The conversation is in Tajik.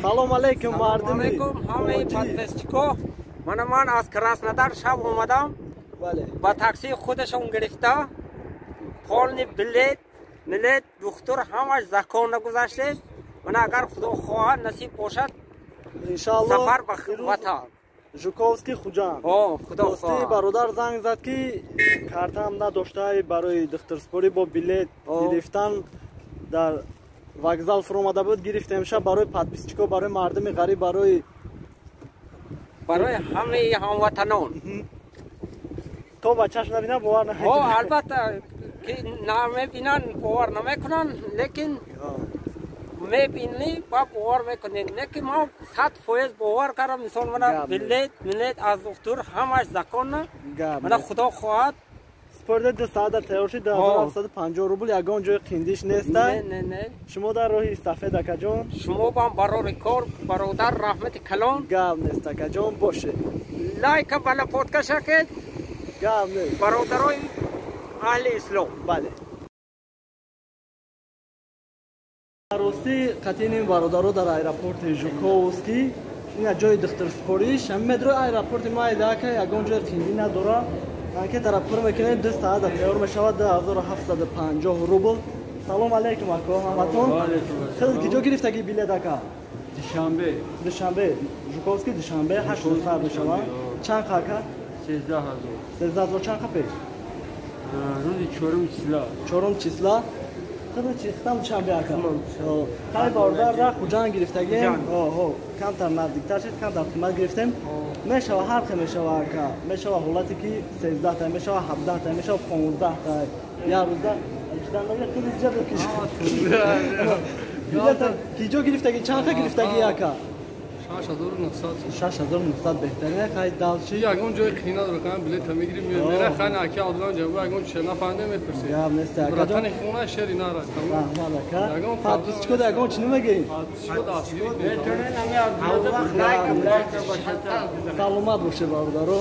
Салом алейкум мардуми. Алейкум ҳамаи подписчико. Мана ман аз Краснодар шаб омадам. Бале. Ба такси худашон гирифта. Полный билет, милет, духтур ҳамаш законно гузаштед. Мана агар Худо хоҳад насиб бошад, иншааллоҳ сафар ба ватан. Жуковский Хуҷанд. О, Худо Рости хоҳад. Бародар занг зад ки картаам надоштаи барои духтурспорӣ бо билет гирифтан дар вокзал фуромада буд, гирифтем шаб барои подписчико, барои мардуми ғариб, барои ҳамаи ҳамватанон. То ба чашм набинам бовар намекунам. О, албатта ки намебинанд бовар намекунанд, лекин мебинӣ ба бовар мекунед. Лекин ман 100% бовар кардам, мисол мана билет, милет аз духтур ҳамаш законно. Мана Худо хоҳад. Спорда 2 соата тайёр шуд, 2750 рубл, ягон ҷои қиндиш неста. Не, не, не. Шумо дар роҳи сафед, акаҷон. Шумо бам барори кор, бародар, раҳмати калон. Гап нест, акаҷон, боше. Лайка бала подкаст шакед. Гап нест. Бародарои аҳли ислом. Бале. Рости қатъи бародаро дар аэропорти Жуковский, ина ҷои духтурспориш, ҳами метрои аэропорти майдака, ягон ҷои қиндӣ надора. Анкетара пур мекунед, 2 соата тайёр мешавад, 2750 рубл. Салом алейкум, ако, ҳаматон. Хел ки ҷо гирифтаги билет, ака? Душанбе. Душанбе, Жуковский Душанбе, 8 сар мешавад. Чанд қа, ака? 13 000. 13 000 чанд қа пеш? Рӯзи чорум числа. Чорум числа. Худо чистам Душанбе, ака. Хай бародар ра Хуҷанд гирифтагем. Камтар наздиктар шид, камтар қимат гирифтем. Мешава, ҳар хел мешава, ака. Мешава ҳолате ки 13 та мешава, 17 та мешава, 15 та. Як рӯза ки ҷо гирифтагӣ, чанд қа гирифтагӣ, ака? 6900. 6900 беҳтарин, хай далчи. Ягон ҷои қина надора, кан билета мегирим, мера хай аки Абдулло ҷабу ягон чиз нафаҳмидем, мепурсем. Гап нест, ака. Братани хона шери нара. Раҳмат, ака. Подписчико ягон чи намегӯӣ? Подписчико дастгирӣ. Саломат бошед, бародаро.